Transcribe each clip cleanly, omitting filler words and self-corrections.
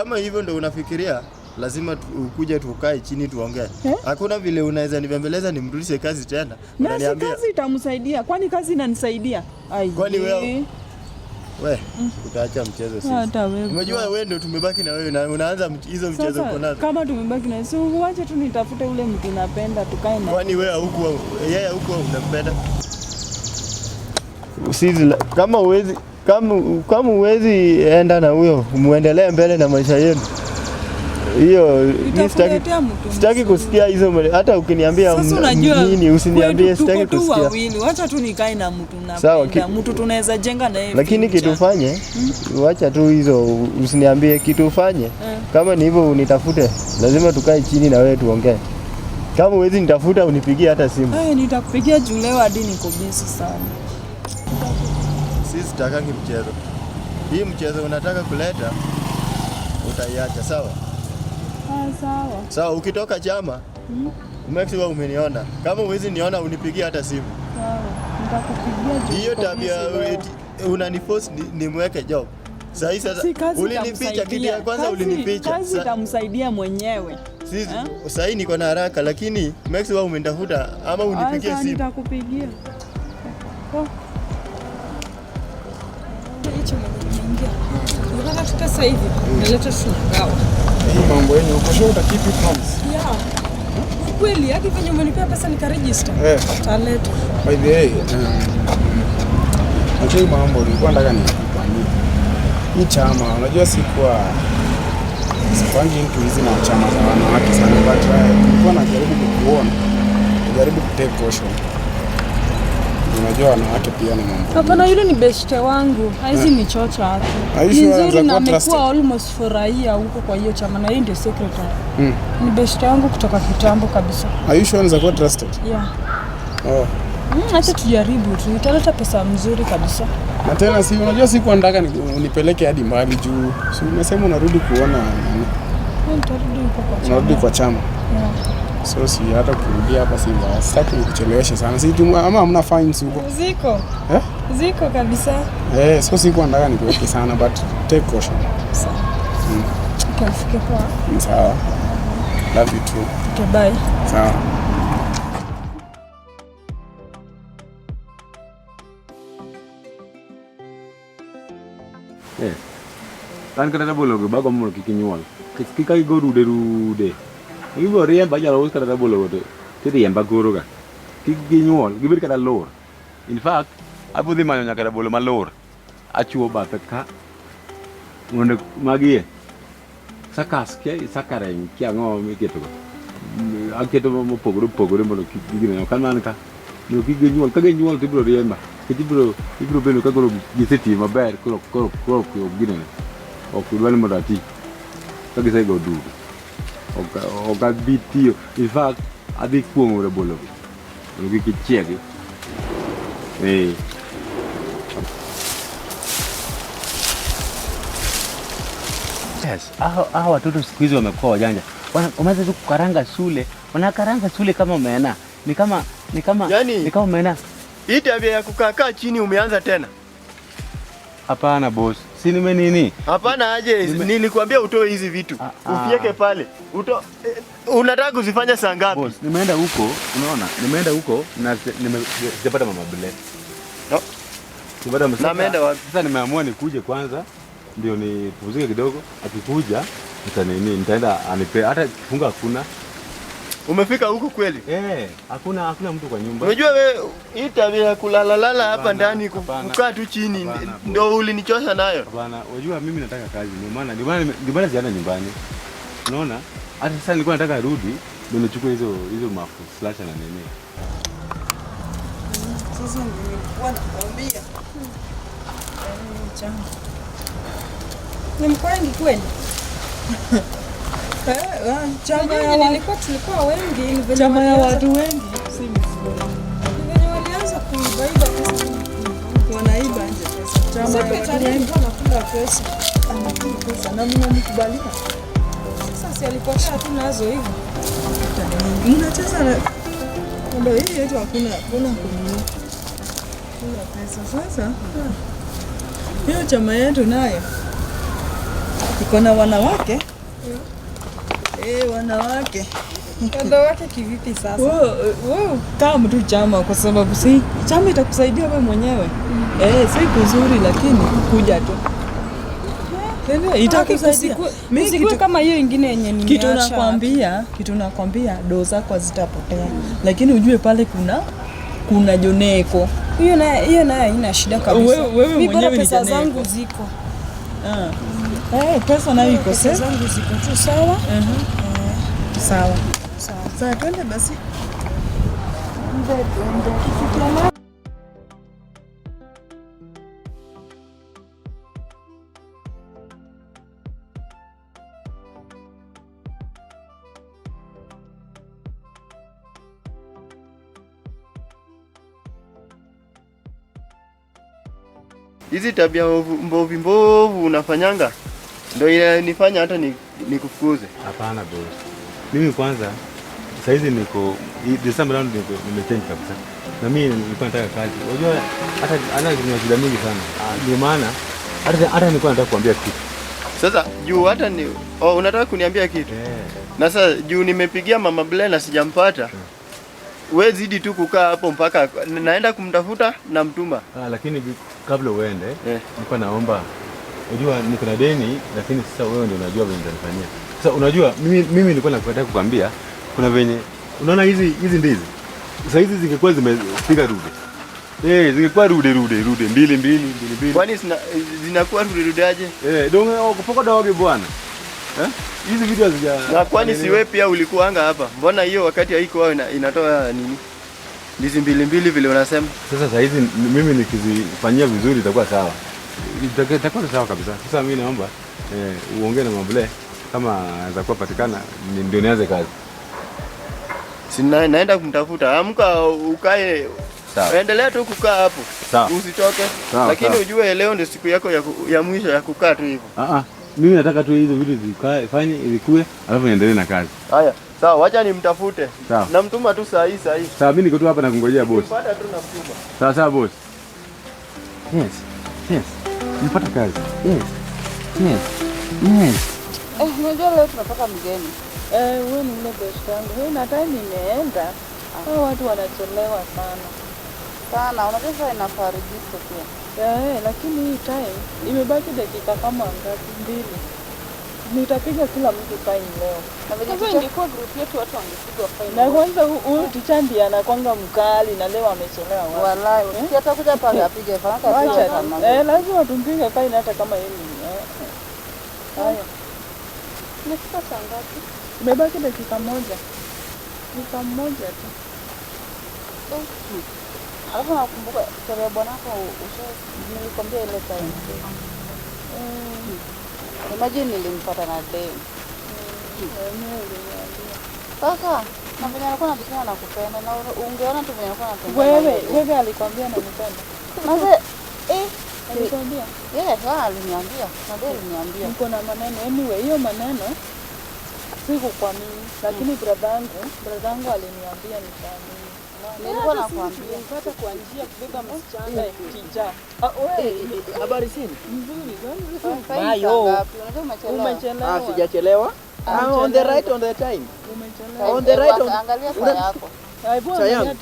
Kama hivyo ndo unafikiria, lazima ukuje tukae chini tuongee. Eh? Hakuna vile unaweza nibembeleza nimrudishe kazi tena. Na si Unaniambia kazi itamsaidia? Kwani kazi inanisaidia? Ai. Kwani wewe- we utaacha mchezo sisi. Hata wewe. Unajua wewe ndo tumebaki na wewe na unaanza hizo mchezo uko Sasa nazo. kama tumebaki na si uache tu nitafute ule mtu napenda tukae na. Kwani wewe hukuwa yeye hukuwa unampenda? Sisi kama uwezi kama uwezi enda na huyo muendelee mbele na maisha yenu. Hiyo mimi sitaki Nitakuletea mtu. sitaki mzuri. kusikia hizo hata ukiniambia Sasa unajua nini usiniambie, kwetu sitaki tuko tu kusikia. wawili, wacha tu nikae na mtu Sawa, napenda, mtu tunaweza jenga na yeye Lakini future. kitu ufanye, wacha tu hizo usiniambie kitu ufanye. Kama ni hivyo unitafute, lazima tukae chini na wewe tuongee. Kama huwezi nitafuta unipigie hata simu. Eh, nitakupigia juu leo hadi niko busy sana. Sisi sitakangi mchezo. Hii mchezo unataka kuleta utaiacha, sawa? Ah, sawa. Sawa, ukitoka chama make sure umeniona. Kama huwezi niona unipigie hata simu. Sawa. Nitakupigia juu Hiyo niko tabia busy leo. eti unaniforce nimweke job. Sasa sasa Si kazi ulinificha kitu ya itamsaidia. kwanza ulinificha. Kazi itamsaidia mwenyewe. Sisi sasa hii niko na haraka lakini make sure umenitafuta ama unipigie Sasa simu. nitakupigia. Hicho mwenye nimeingia. Unataka tu pesa hivi? Naleta tunagawa. Hii mambo yenu uko sure uta keep your promise? Yeah. Kweli, hadi venye umenipea pesa nikaregister. Eh. Taleta. By the way, unajua hii mambo nilikuwa nataka nikuambie. Hii chama, unajua sikuangi into hizi na chama za wanawake sana, but nilikuwa najaribu kukuona, najaribu kutake caution. Unajua wanawake pia ni mambo. Hapana, yule ni beshte wangu. Haizi ni chocha hapo. Are you Ni sure nzuri anaweza na kuwa amekuwa trusted? almost furahia huko kwa hiyo chama na yeye ndio secretary. Mm. Ni beshte wangu kutoka kitambo kabisa. Are you sure anaweza kuwa trusted? Yeah. Oh. Acha tujaribu tu. Italeta pesa mzuri kabisa. Na tena si unajua sikuwa nataka unipeleke hadi mbali juu. Si umesema unarudi kuona nani? Mimi nitarudi huko kwa chama. Unarudi kwa chama. Yeah. So si hata kurudia hapa si mbaya. Sitaki nikucheleweshe sana. Si tu ama hamna fines huko. Ziko. Eh? Ziko kabisa. Eh, so sikuwa nataka nikuweke sana but take caution. Sawa. Okay, ufike poa. Sawa. Love you too. Okay, bye. Sawa. Eh. An kata rabolo go bago mondo kik inyuol. Kik ka gigo rude rude. Gibiro riemba anyalo us kata rabolo go to tiriemba koro ka. Kik ginyuol, gibed kata lur. In fact, abiro dhi manyo nyaka rabolo malur. Achuo bathe ka mondo magie. Sakas kia sakareng kia ang'o miketo go. Aketo mopogore opogore mondo kik gine kan man ka. Mondo kik ginyuol, ka ginyuol to ibiro riemba. Nikech ibiro bedo ka koro gisetiyo maber koro ok ginene. Ok dwa ni mondo ati. Ka gisego dudu. Ok abi tiyo. In fact, adhi kuong'o rabolo gi. Mondo kik gichiegi. Eh. Yes, hao watoto siku hizi wamekuwa wajanja. Wameanza tu kukaranga shule. Wanakaranga shule kama omena. Ni kama Yaani- ni kama omena. Hii tabia ya kukaa chini umeanza tena. Hapana boss, si nime nini? Hapana aje, nilikwambia utoe hizi vitu. Ah, ah. Ufieke pale. Unataka kuzifanya saa ngapi? Boss, nimeenda huko, unaona? Nimeenda huko na sijapata mama Bule. No. Sijapata mama. Na ameenda wapi? Sasa nimeamua nikuje kwanza ndio nipumzike kidogo. Akikuja nita nini, nitaenda anipe hata kifunga hakuna. Umefika huku kweli? Eh, hakuna mtu kwa nyumba. Unajua wewe hii tabia ya kulalalala hapa Hapana, ndani hapana. kukaa tu chini Hapana, boss. ndio ulinichosha nayo. Hapana, unajua mimi nataka kazi, ndio maana sijaenda nyumbani. Unaona? Hata sasa nilikuwa nataka rudi ndio nichukue hizo mafu slasher na nini. Sasa nilikuwa nakwambia. Chama. Ni mko wengi kweli? Chama ya Unajua watu, nilikuwa tulikuwa wengi ni venye chama ya walianza- watu wengi si mzuri. ni venye walianza kuibaiba pesa. Wanaiba nje pesa. Chama ya watu Secretary wengi alikuwa anakula pesa. anakula pesa na mnamkubalia. Sasa si alipotea tu nazo hivyo. Mnacheza na ndio hii yetu, hakuna kununua. Kuna pesa sasa. Hiyo chama yetu nayo Iko na wanawake. Wanawake. Wanawake kivipi sasa? Wewe kaa mtu chama kwa sababu si chama itakusaidia wewe mwenyewe. Si kuzuri lakini kuja tu. Itakusaidia. Mimi kitu kama hiyo ingine yenye nimeacha. Kitu nakwambia do zako zitapotea. Lakini ujue pale kuna joneko. Hiyo nayo haina shida kabisa. Wewe mimi bora mwenyewe ni pesa joneko. zangu ziko. Pesa nayo iko Pesa zangu ziko tu sawa. Sawa. Sawa, twende basi. Hizi tabia mbovu mbovu unafanyanga ndio inanifanya hata nikufukuze. Hapana boss. Mimi kwanza saizi niko December round niko nimechange kabisa. Na mimi nilikuwa nataka kazi. Unajua hata ana kuna shida mingi sana. Ndio maana hata nilikuwa nataka kuambia kitu. Sasa juu hata ni unataka kuniambia kitu? Na sasa juu nimepigia Mama Blair na sijampata. Wewe zidi tu kukaa hapo mpaka naenda kumtafuta na mtuma. Lakini kabla uende nilikuwa naomba, unajua niko na deni lakini sasa wewe ndio unajua vile nitanifanyia. Sasa unajua mimi nilikuwa nataka kukwambia kuna venye unaona hizi ndizi. Sasa hizi zingekuwa zimepiga rude. Zingekuwa rude mbili mbili mbili mbili. Kwani zinakuwa rude rude aje? Donge kupoka doge bwana. Hizi vitu hazija. Na kwani si wewe pia ulikuanga hapa? Mbona hiyo wakati haiko inatoa nini? Ndizi mbili mbili vile unasema. Sasa hizi mimi nikizifanyia vizuri itakuwa sawa. Itakuwa sawa kabisa. Sasa mimi naomba uongee na Mabule kama anaweza kuwa patikana ndio nianze kazi. Si naenda kumtafuta. Amka ukae. Sawa. Endelea tu kukaa hapo. Sawa. Usitoke. Sawa, lakini sawa. Ujue leo ndio siku yako ya mwisho ya kukaa tu hivyo. Mimi nataka tu hizo vitu zikae, fanye ilikue, alafu niendelee na kazi. Haya, sawa, wacha nimtafute. Namtuma tu saa hii. Sawa, mimi niko tu hapa nakungojea boss. Pata tu namtuma. Sawa sawa boss. Yes. Yes. Nipata kazi. Yes. Yes. Yes. Unajua leo tunapata mgeni. Wewe ni ule best yangu. Wewe na time imeenda. Hao watu wanachelewa sana. Sana, unajua sasa inafaa register pia. Lakini hii time imebaki dakika kama ngapi? 2. Nitapiga kila mtu fine leo. Na venye Sasa ingekuwa group yetu watu wangepigwa fine. Na kwanza huyu teacher ndiye anakuanga mkali na leo amechelewa. Wallahi, hata kuja pale apige fine. Lazima tumpige fine hata kama yeye ni. Haya. Imefika saa ngapi? Imebaki dakika moja. Dakika moja tu. Alafu nakumbuka kwa bwanako nilikwambia ile time. Imagine nilimpata na deni. Sasa na venye alikuwa anasema nakupenda na ungeona tu venye alikuwa anatembea. Wewe alikwambia nakupenda. Maze alikwambia? Yeah, aliniambia. Maze aliniambia. Niko na maneno anyway, hiyo maneno sikukuamini, lakini brother yangu aliniambia nitaamini. Nilikuwa nakwambia nilipata kwa njia kubeba msichana kija. Wewe habari sini? Nzuri. Bayo. Unajua umechelewa. Sijachelewa. I'm on the right on the time. Umechelewa. On the right on. Angalia saa yako. Saa yangu.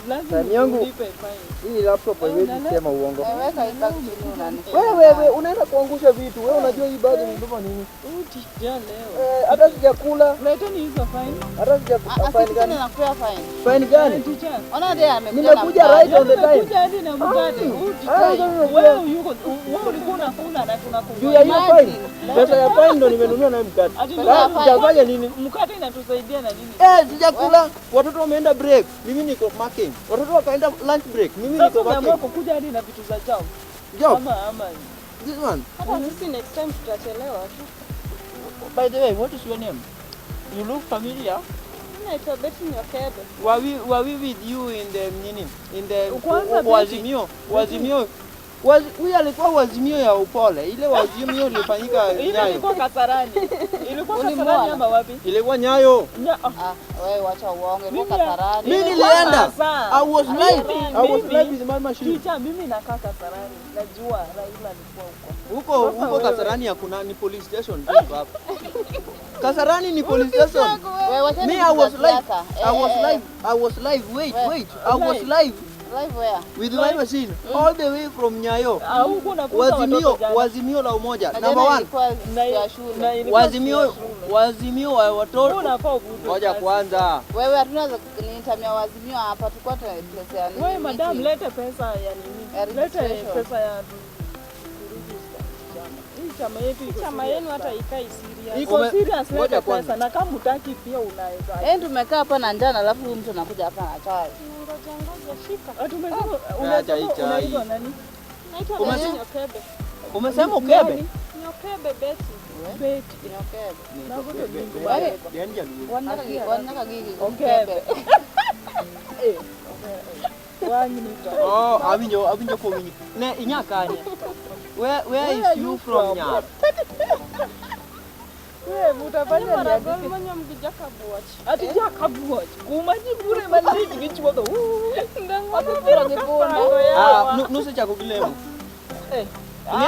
Lazima ulipe fine. Hii laptop haiwezi kusema uongo. Weka hii bag chini unani. Wewe unaenda kuangusha vitu. Wewe unajua hii bag imebeba nini? Utija leo. Hata sijakula. Leteni hizo fine. Hata sijakula. Fine gani? Nakupea fine. Fine gani? Ona ndiye amekuja. Nimekuja right on the time. Nimekuja hadi na mkate. Utija. Wewe yuko wewe ulikuwa unakula na tunakula. Juu ya hiyo fine. Pesa ya fine ndo nimenunua nayo mkate. Sasa nini? Mkate inatusaidia na nini? Sijakula. Watoto wameenda break. Mimi niko marking. Watoto wakaenda lunch break. Mimi niko marking. Sasa kukuja hadi na vitu za job. Job. Ama this one. Hata sisi next time tutachelewa tu. By the way, what is your name? You look familiar. Naitwa Betty Nyokebe. Were we with you in the nini? In the Kwanza Wazimio Huyu alikuwa wazimio ya upole. Ile wazimio ilifanyika Nyayo. Ilikuwa Kasarani. Ilikuwa Kasarani ama wapi? Ilikuwa Nyayo. Wewe wacha uongo, ilikuwa Kasarani. Mimi nilienda. I was live. I was live with my machine. Teacher, mimi nakaa Kasarani. Najua Raila alikuwa huko. Huko Kasarani hakuna, ni police station tu hapa. Kasarani ni police station. Me, I was live. I was live. I was live. Wait, wait. I was live. Live where? With my machine all the way from Nyayo. Wazimio la Umoja. Number 1. Wazimio wa watoto. Ngoja kwanza. Wewe hatuna nitamia wazimio hapa, tulikuwa tuna ya nini? Wewe madam, lete pesa ya nini? Lete pesa ya chama yetu iko. Chama yenu hata ikai serious. Iko serious, lete pesa na kama hutaki pia unaweza. Eh, tumekaa hapa na njana alafu huyu mtu anakuja hapa na chai. Ngoja shika. Tumesema unaitwa nani? Naitwa Nyokebe. Umesema Ukebe? Nyokebe Betty. Betty. Nyokebe. Wanaka gigi. Ukebe. Eh. Oh, awinjo kuom ne inyakanye. Where is you from nyar? Wewe mutafanya Maragol manyom gi jakabuoch. Ati jakabuoch. Kuma ji bure malich gi chuodho. Wabiro gi punda. Ah, nusechako gi lemo. Eh. Ing'e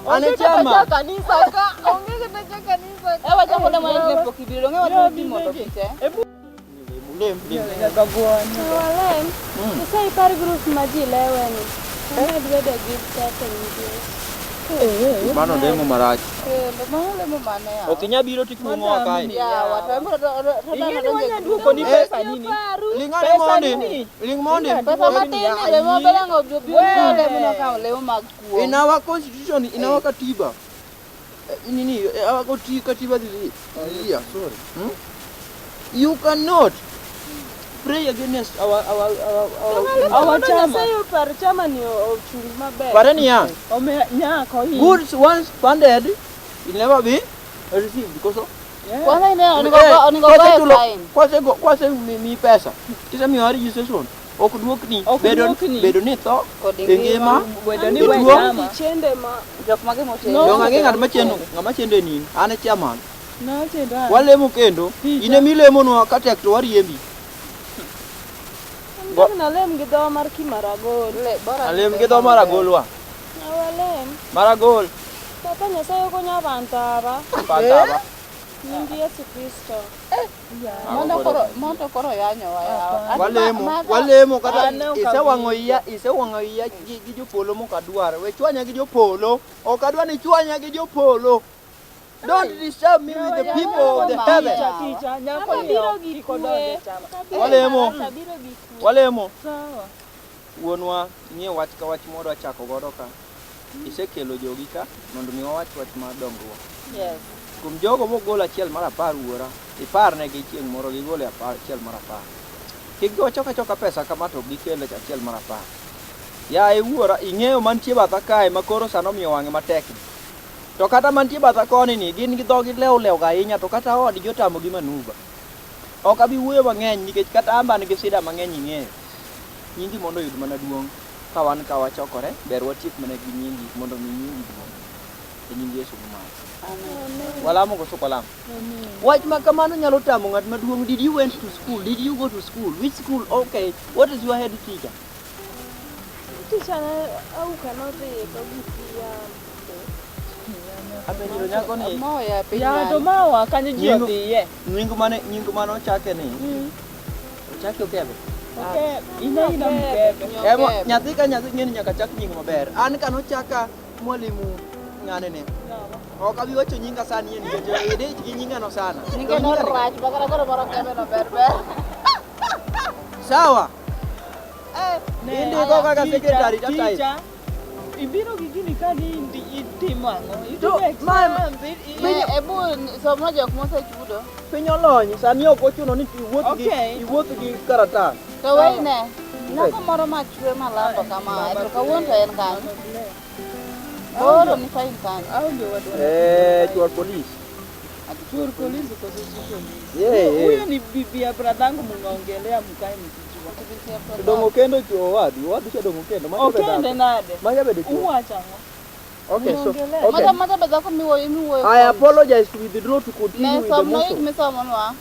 ane chama. Kanisa ka. Onge kata cha kanisa ka. Ewa chako lemo ne pok ibiro. Onge watu timo to picha. Ebu lem. Walem. Sasa ipar group ma ji lewe ni. Med bedo gi teko nikech. Mano lemo marach. Mano lemo mane ya? Ok inyal biro tikuong'owa kae. Yawa, to Ing'e ni wanya duoko ni pesa nini? Ling' mondi. Ling' mondi. Pesa matin ni lemo belango obiro lemo no ka lemo mag kuo. In our constitution, in our katiba. Nini, our katiba is yeah, sorry. You cannot pray against our chama. Par chama ni ochung' maber. Pare niya. Ome nyako hii. Goods once funded will never be received because of Kwanza ine onego go fine. Kwase mi pesa. Kisemiyo registration ok duokni. Bedo ni tho e ngima. Bedo ni we chama. Chende ma jok mage mochendo. Dong ang'e ng'at machendo, ng'ama chendo en in. An e chairman. Nachendo. Walemo kendo. In emilemonwa katek to wariembi. Nalem gi dho mar Kimaragol. Alem gi dho Maragol wa. Awalem. Maragol. Papa Nyasaye okonyo abantaba. Bantaba. Nying Yesu Kristo. Mondo koro yanyowa yawa. Walemo kata isewang'o iya gi jopolo mok adwar. We chwanya gi jopolo. Ok adwar ni chwanya gi jopolo. Don't disturb me with the people of the heaven. Walemo. Walemo. Wuonwa, ing'e wach ka wach mwadwa chako godo ka. Isekelo jogi ka mondo mi wawach wach mar dongruok. Yes. Kuom jogo mogolo achiel mar 10 wuora, iparnegi chieng' moro gigolo achiel mar 10. Kik giwachok achoka pesa kama to gikel achiel mar 10. Yaye wuora, ing'eyo mantie batha kae ma koro sano omiyo wang'e matek ni. To kata mantie batha koni ni gin gi dhogi lew lew ga ahinya to kata odgi otamogi manuva. Ok abi wuoyo mang'eny nikech kata amba an gi sida mang'eny ing'eyo. Nyingi mondo oyud mana duong' ka wan ka wachokore ber watiek mana gi nyingi mondo mi nyingi duong'. E nying Yesu mamalo. Amen. Walamo koso ok walamo? Wach ma kamano nyalo tamo ng'at maduong'. Did you went to school? Did you go to school? Which school? Okay. What is your head teacher? Teacher na auka nodhi to gi Apenjo nyako ni. Moya piny. Ya to mawa kanyo ji odhiye. Nying mane ochake ni. Ochake Okebe. Okebe. Ina Mkebe. Emo nyathi ka nyathi ng'eni nyaka chak nying maber. An kanochaka mwalimu ng'ane ne. Ok abi wacho nyinga sani nikech idich gi nyingano sana. Nyinge no rach bakara koro moro Okebe no ber ber. Sawa. Indiko kaka secretary tatai. Ibiro gi gini ka ni itimo ang'o? To Itimo ebu somna jok mosechudo. Piny olony sani ok ochuno ni iwuoth gi karatas. To weyne, nyako moro machwe malando kama to kawuono to en kanyo. Koro ni fine kanyo. Chuor polis. Chuor polisi koso si polisi. Yeah. Huyo ni bibi ya bradhangu mnaongelea mkae mkijua. To dongo kendo chuo owadu, owadu cha dongo kendo. Macha be Okende dhako. nade? Macha be dichuo. Uwacho ang'o? Okay, so Unaongelea. okay. Macha macha be dhako miwuoyo miwuoyo. I apologize to withdraw to continue Ne with the som no motion. ik misomonwa.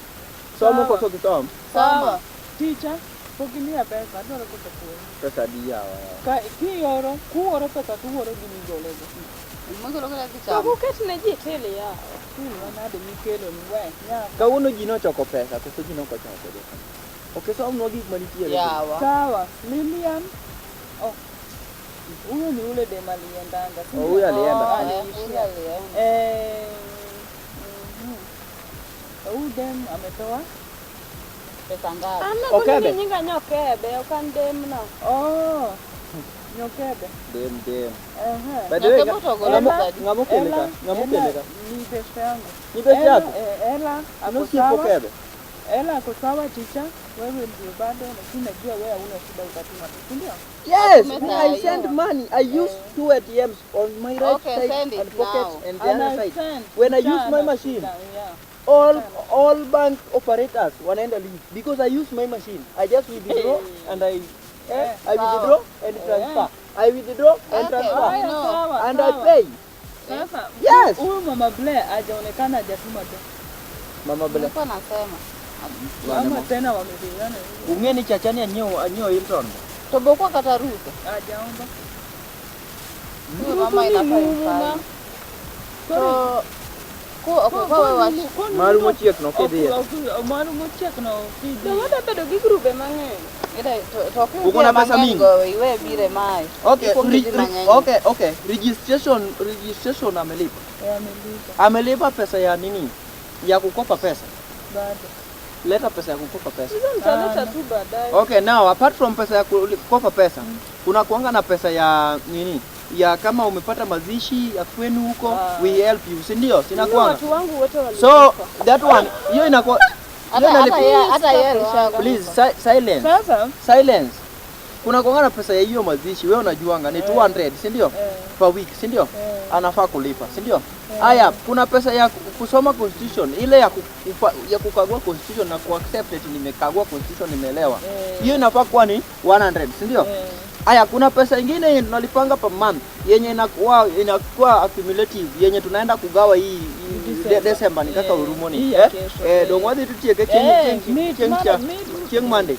Somo koso kisom. Soma. Teacher, pok imiya pesa, adwaro koso puonj. Pesa di yawa. Ka kioro, kuoro pesa to uoro gi migolego. Migolo kata dhi To chamo. uket ne ji til yawa. Til manade mikelo ni we, nyako. Kawuono ji nochoko pesa, koso ji nokochoko. Ok somnwa gik manitiere. Yawa. Sawa, Lilian. Oh. Huyo ni ule dem aliendanga. Si Oh, huyo alienda. Oh, eh, Aliishia. ule alienda. Eh, Huyu dem ametoa. Pesa ngapi? An Okebe. nakoni ni nyinga Nyokebe, ok an dem no. Oh. Nyokebe. Dem dem. Ehe. By the way, Nyokebe to ogolo ng'amo pesa adi? ng'amo kele ka? Ng'amo kele ka? Ni beste yangu. Ni beste Ela, yako? eh, Ela ako Nosiepo sawa. kebe. Ela ako sawa teacher. Wewe ndio bado, lakini najua wewe hauna shida utatuma tu, si ndio? Yes, Atume me, I saa send hiyo. money. I use two ATMs on my right Okay, side send it and pocket now. and the And other I side. send When I use my mchana, machine, yeah. all bank operators wanaenda leave because I use my machine. I just withdraw and I I withdraw and transfer. I withdraw and Okay, transfer. Haya, No. sawa, And I sawa. pay. Sasa Yes. huyu Mama Blair hajaonekana hajatuma do. Mama Blair. Nilikuwa nasema. Ama tena wamepigana hivi. Ung'eni chachani anyiewo anyiewo Hilton. To bokwa kata Ruto. Hajaomba. Huyu mama inafaa imfanye. To ko ok kwa wewe wach. Maru mochiek no kidhiye. Maru mochiek no kidhi. To wadwa bedo gi grube mang'eny. Ida to to Uko na pesa mingi? Go iwe bire mae. Okay, Ikuongo ji mang'eny. okay, okay. Registration amelipa. Eh, amelipa. Amelipa pesa ya nini? Ya kukopa pesa. Bado. Leta pesa ya kukopa pesa. Hizo nitaleta tu baadaye. Okay, now apart from pesa ya kukopa pesa, kuna kuanga na pesa ya nini? Ya kama umepata mazishi ya kwenu huko, we help you, si ndio? Sina Mimi kuanga. watu wangu wote walikufa. So that one, hiyo inakuwa Hata hiyo hata inalipa. yeye hata yeye alishakufa. Please silence. Sasa Silence. Kuna kuanga na pesa ya hiyo mazishi, wewe unajuanga ni 200, si ndio? Per week, si ndio? Anafaa kulipa, si ndio? Haya, kuna pesa ya kusoma constitution, ile ya ya kukagua constitution na kuaccept eti nimekagua constitution nimeelewa. Hiyo inafaa kuwa ni 100, si ndio? Haya, kuna pesa ingine yenye tunalipanga per month yenye inakuwa accumulative yenye tunaenda kugawa hii December ni kaka urumoni. Hii ya Eh, kesho, eh, dongo wadhi tutieke chieng chieng chieng cha chieng Monday.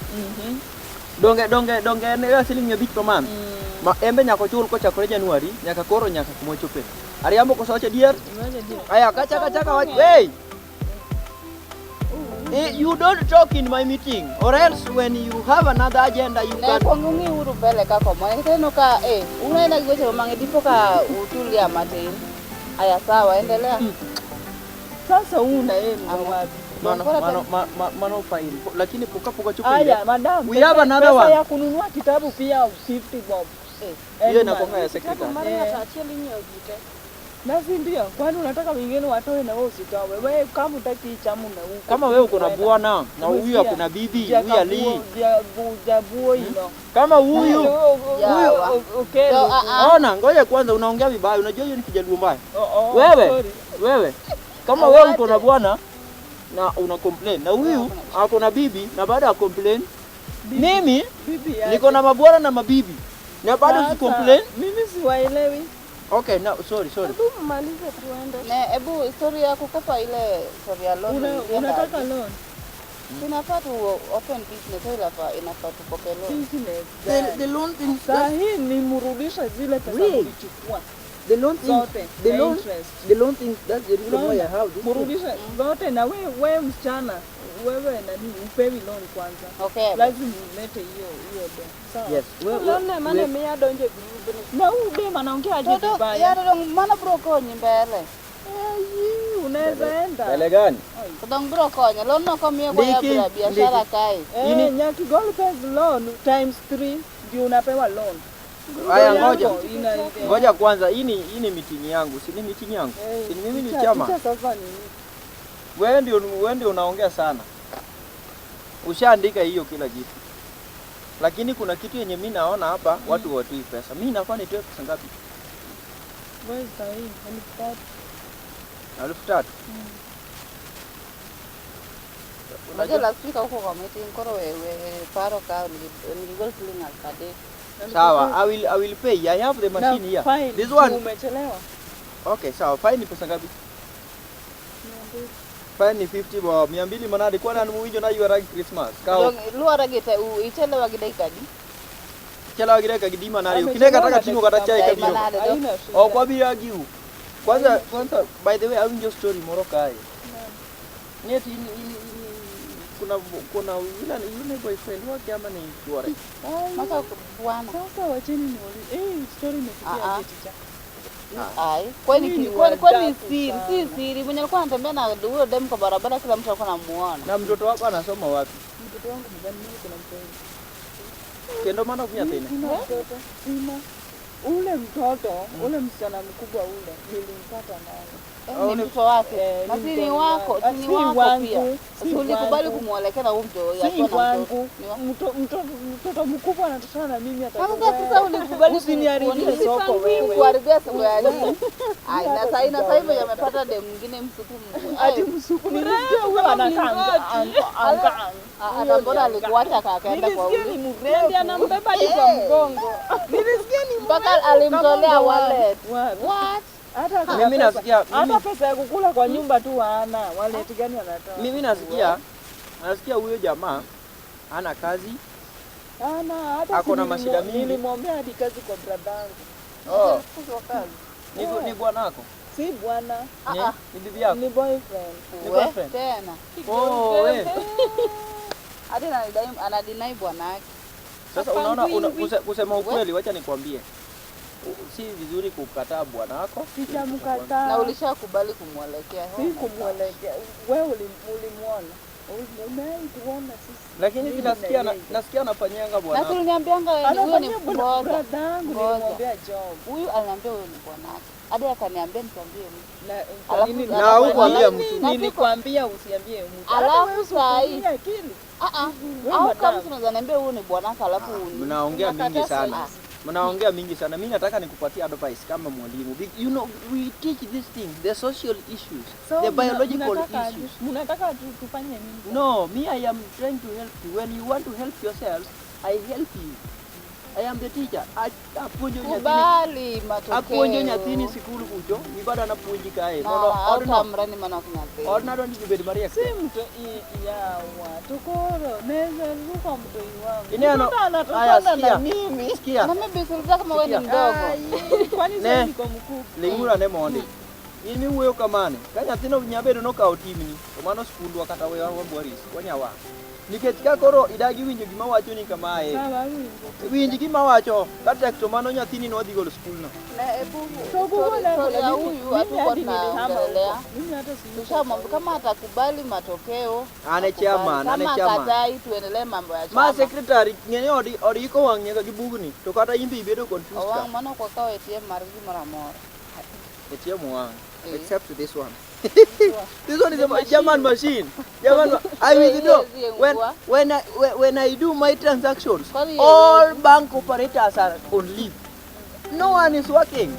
Donge donge donge en ga siling 500 per month. Ma embe nyaka chul kochakore January nyaka koro nyaka kuma ochope. Ariambo koso wacho adier? Aya, kacha kacha ka wach. Hey! You don't talk in my meeting or else when you have another agenda you Ne can kuong ung'i uru mbele kaka omone. Nikech aneno ka eh unena gi weche mang'eny dipo ka utulia matin. Aya sawa, endelea. Sasa una yeye ni wapi? Mano mano mano fine. Lakini puka puka chupa Aya, ile. madam. We have another pesa one. ya kununua kitabu pia 50 bob. Hiyo inakuwa ya Kitabu secretary. mar ng'ato achiel inyiewo ji te. Na si ndio? Kwani unataka wengine watoe na wewe usitoe? Wewe kama hutaki chamu na huko. Kama wewe uko na bwana na huyu ako na bibi, huyu ali. Jabuo ino. Kama huyu Yawa. Okay. To, ah, ah. Ona, ngoja kwanza unaongea vibaya. Unajua hiyo ni Kijaluo mbaya. Oh, Wewe, sorry. wewe. Kama wewe uko na bwana na una complain na huyu ako na bibi na baada ya complain mimi Bibi yake. niko na mabwana na mabibi na bado si Sasa, complain. Mimi siwaelewi. Okay, now sorry, sorry. Hebu mmalize tuende. Ne, ebu story ya kukopa ile story ya loan. Unataka loan? Inafaa tu open business, au inafaa tukope loan. Business. The loan thing, Saa hii nimrudishe zile pesa Wait. mlichukua the loan thing, zote. the na loan, interest. the loan thing, that's the reason why I have this. thing. Mrudishe zote na we msichana wewe nani upewi loan kwanza. Okay. Lazima ulete hiyo hiyo do. Sawa. Yes. Loan ne mane miya donjo e grubni. Na huyu dem anaongea aje Toto, vibaya? ya to dong mano bro konyi mbele. Eh, unaweza enda. Mbele gani? To dong bro konyo. Loan no komiyo go Ndiki, ya biashara kae. Eh, nyaki goal pes loan times 3 ndio unapewa loan. Haya, ngoja. Ina- Ngoja kwanza, hii ni meeting yangu, si ni meeting yangu. Eh, Si ni mimi ni chama. teacher sasa ni Wewe ndio unaongea sana. Ushaandika hiyo kila kitu. Lakini kuna kitu yenye mimi naona hapa watu hawatoi pesa. Mimi nafaa nitoe pesa ngapi? wewe sahi 3,000. 3,000. Unajua last week huko kwa meeting koro wewe paro ka nigol siling 3,000. Sawa, I will pay. I have the machine here. Fine. This one. Umechelewa. Okay, sawa. Fine ni pesa ngapi? 200. Fine ni 50 bob. 200 manade kwani an muwinjo na ywara gi Christmas. Kaw Luwore gi ichelewa gi dakika adi? chelewa gi dakika gi di manade. Ok ine kata kating'o kata chai Chai kabiro. manade. Haina shida. Ok wabi argue. Kwanza kwanza, by the way, awinjo story moro kae. Ni ati in kuna yule boyfriend wake ama ni chuore. Ai, Maka bwana. Sasa wacheni niulize. Eh, story imefikia Ah, ah. aje teacher? Ai, kwani Mimi ni kwani wadaku siri, si sana. siri. Mwenye alikuwa anatembea na huyo dem kwa barabara kila mtu alikuwa anamuona. Na mtoto wako anasoma wapi? Mtoto wangu mgani? Mimi kuna mtoto. Kendo mano ok nyathine. Sina mtoto. Sina. Ule mtoto, ule msichana mkubwa ule nilimpata naye. Eh, ni mtoto wake. Eh, Na ni si ni mtoto wako, wangu. si ni Si wako wangu, pia. si Si ulikubali wangu. kumwelekea na huyo mtoto Si akiwa na mtoto. wangu. Ni wa- Mtoto mkubwa anatoshana na mimi hata. Sasa sasa ulikubali Usiniharibie soko wewe. Kuharibia soko ya nini? Ai, na Hata sasa na sasa hivi sijaolewa. amepata dem mwingine msupu Ati msuku nilisikia huyo anakaa anga. Hata mbona alikuacha akaenda kwa Nilisikia huyu. ni mrefu. Ndiye anambeba hadi kwa mgongo. Nilisikia ni Mpaka alimtolea Kama wallet. Wapi? What? Hata kuna Mimi hata pesa ya kukula kwa nyumba tu haana. Wallet gani anatoa? Mimi nasikia huyo jamaa hana kazi. Hana hata Ako na si mashida mingi. Nilimwombea hadi kazi kwa brother yangu. Oh, Kazi. ni bwanako? Si bwana, Ni bibi yako? ni boyfriend. Ni We, boyfriend? tena. Oh, we. Hadi anadinai bwana yake. Sasa unaona kusema ukweli, wacha nikwambie. Si vizuri kukataa bwanako. Sijamkataa. Na ulishakubali kumwelekea. Si kumwelekea. Wewe ulimuona. Umewahi kuona sisi. Lakini Mimi nasikia na yeye. nasikia anafanyanga Na bwanako. uliniambianga wewe huyo ni Anafanyia ngoja. brother yangu Ngoja. nilimwombea job. Huyu aliniambia huyo ni bwanake. Hadi akaniambia nisiambie mtu. Na kwa Alafu- nini Na hukuambia mtu. Nilikwambia usiambie mtu. Alafu Hata wewe saa hii- usitumie akili. Ah ah. Wewe Au madam. kama mtu unaweza niambia huyu ni bwanake alafu Mnaongea mingi unakataa sana. saa- Mnaongea mingi sana. Mimi nataka nikupatie advice kama mwalimu. You know, we teach this thing, the social issues, So, the biological issues. Mnataka tufanye nini? No, me, I am trying to help you. When you want to help yourselves, I help you. I am the teacher. Apuonjo nyathini. Kubali matokeo. Apuonjo nyathini sikul kucho, ni bado anapuonji kae. Na Mondo odno, autamre ni mana ok nyathi. odno adwa ni ji obed mariek. Si mto yawa tukoro naweza ruka mtoi wangu. Ineno- Mtoto Aya, anatokana sikia. na mimi. Sikia, Na mimi bisulita kama wewe ni Sikia. mdogo. Ai, kwani Ne. sasa niko mkubwa? ling'ura ne mondi. In miwuoyo kamane, ka nyathino nyabedo nokawo timni, to mano skundwa kata wewa Boris, wanyawa. Nikech ka koro idagi winjo gima wachoni kamae, Sawa, winjo. winj gima wacho, ka tek to mano nyathini nwadhi golo skulno. Na ebu So kuko na story ya mimi- huyu mimi hatuko hadi nilihama tunaongelelea. huko. Mimi hata siyuko. Tushamwambia kama atakubali matokeo. An e akubali. chairman, an e Kama chairman. akatai tuendelee mambo ya Ma chama. secretary ng'eni odi iko wang' nyaka gi bugni, to kata in be ibedo confused ka. Owang' mano ok wakaw ATM mar gimoro amora. ATM wang', Eh. except this one. This one is a German machine. German. I withdraw when I do my transactions. Kwani All bank operators are on leave. No one is working.